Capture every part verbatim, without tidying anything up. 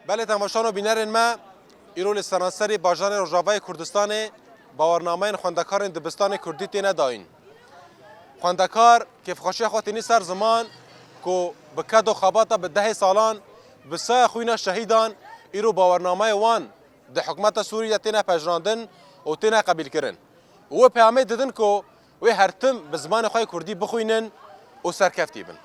Belê temaşan û bînerên me, îro li seranserî bajarên Rojavayê Kurdistanê bawernameyên xwendekarên dibistanê kurdî têne dayîn. Xwendekar kêfxweşiya xwe tînî ser ziman ku bi ked û xebata bi dehê salan bi saya xwîna şehîdan îro bawernameyê wan di hikûmeta Sûrî de têne pejirandin û têne qebîlkirin. Û wê peyamê didin ku wê her tim bi zimanê xwe yê kurdî bixwînin û serkeftî bin.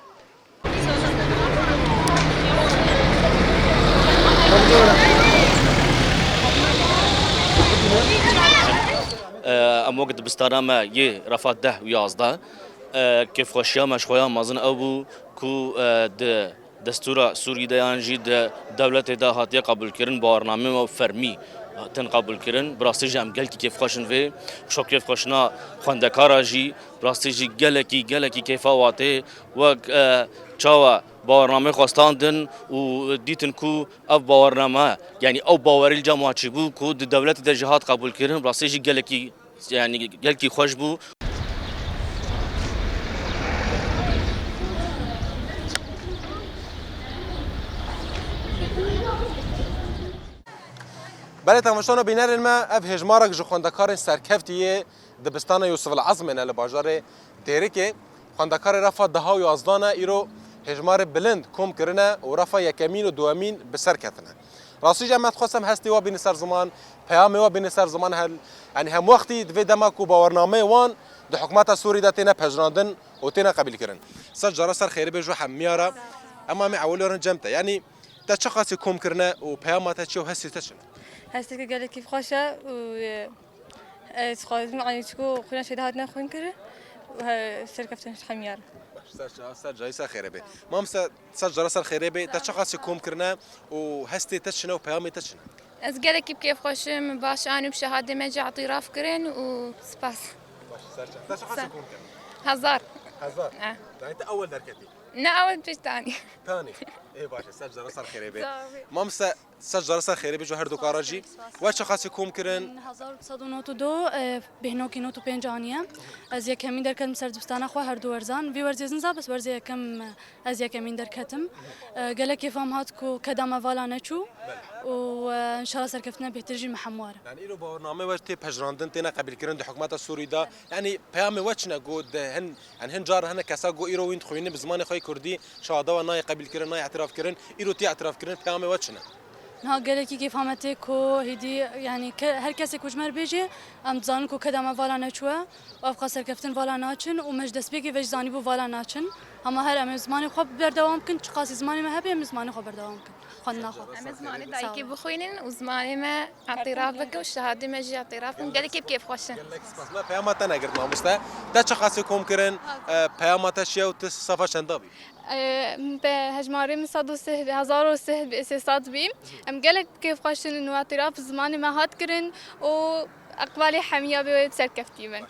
Em wek dibistana me yê refa deh û yazdeh, e, kêfxweşiya me ji xwe ya mezin ew bû ku, e, di destûra Sûrî de yan jî di dewletê de hatiye qebûlkirin, bawernameyên we fermî hatin qebûlkirin. Bi rastî jî em gelkî kêfxweş in vê. Şo kêfxweşina xwendekara jî, bi rastî jî gelekî, gelekî kêfa watê. Wek, e, çawa bawernameyê xwe standin û dîtin ku ev bawername, yanî ew bawerî li cem wan çêbû ku di dewletê de jî hat qebûlkirin, bi rastî jî gelekî, yanî gelkî xweş bû. Belê temaşan û bînerên me, ev hêjmarek ji xwendekarên serkeftî yê dibistana Yûsif el Ezmê ne li bajarê Dêrikê. Xwendekarê refa deha û yazdan e, îro hêjmarê bilind kom kirine û refa yekemîn û duwemîn bi ser ketine. Rastî jî em dixwestin hestê we bîne ser ziman, peyamê we bîne ser ziman, hel, yanî hemwextî di vê dema ku bawernameyê wan di hikûmeta Sûrî de têne pejirandin û têne qebîlkirin. Sed cara ser xêrê bê ji hemiya re. Ema em ê ewil werin cem te. Yanî te çiqasî kom kirine û peyama te çi ye û hestê te çi ne? Hesteke gelekî xweş e û, e, ez dixwazim, yanî çiku xwîna şehîda hatine xwîn kirin û he-, serkeftin ji hemiya re. Baş, ser ça-, ser cayî ser xêrê bê. Mamoste, ser cara ser xêrê bê. Te çiqasî kom kirine û hestê te çi ne û peyamê te çi ne? Ez gelekî bi kêfxweş im, baş anî bi şehadê me jî îtiraf kirin û spas. Baş, ser ça-, te çiqasî kom kirine? Hezar. Hezar? Eh. Yanî te ewil derketî? Ne, ewil pêş tanî. Tanî. Ê baş e, ser cara ser xêrê bê. Sağ ol. Mamoste, ser cara ser xêrê bê ji her du kara jî. Spas. We çiqasî kom kirin? Hezar û du sed û nod û du, e, bêhnokî nod û pênc aniye. Ez yekemîn derketim ser dibistana xwe her du werzan. Vî werzê zin za bes werzê yekem, e, ez yekemîn derketim. E, gelek kêfa min hat ku keda me vala neçû û, e, înşallah serkeftina bêhtir jî me hemû were. Yanî îro bawernameyê we tê pejirandin, têne qebîlkirin di hikûmeta Sûrî de. Yanî peyamê we çi ne ku di hin, yanî hin car hene kesa ku îro wîn dixwînin bi zimanê xwe yê kurdî, şehada we nayê qebîlkirin, nayê îtirafkirin, îro tê îtirafkirin, peyamê we çi ne? Niha gelekî kêfa me tê ku hêdî, yanî ke-, her kesê ku ji me re bêjê, em dizanin ku keda me vala neçûye û ev qas serkeftin vala naçin û me ji destpêkê ve jî zanîbû vala naçin. Hema her em ê zimanê xwe berdewam bikin, çiqasî zimanê me hebe, em ê zimanê xwe berdewam bikin. Xwendina xwe. Em ê zimanê dayikê bixwînin û zimanê me îtiraf bike û şehadê me jî îtiraf bikin. Gelekî bi kêfxweş in. Gelek spas. Me peyama te negirt mamoste. Te çiqasî kom kirin, e, peyama te çi ye û tu safa çenda bî? Em, pe hejmarê min sed û sih, hezar û sih, sê sed bî. Em gelek bi kêfxweş in û îtiraf zimanê me hat kirin û iqbalê hemiya bê wê serkeftî bin.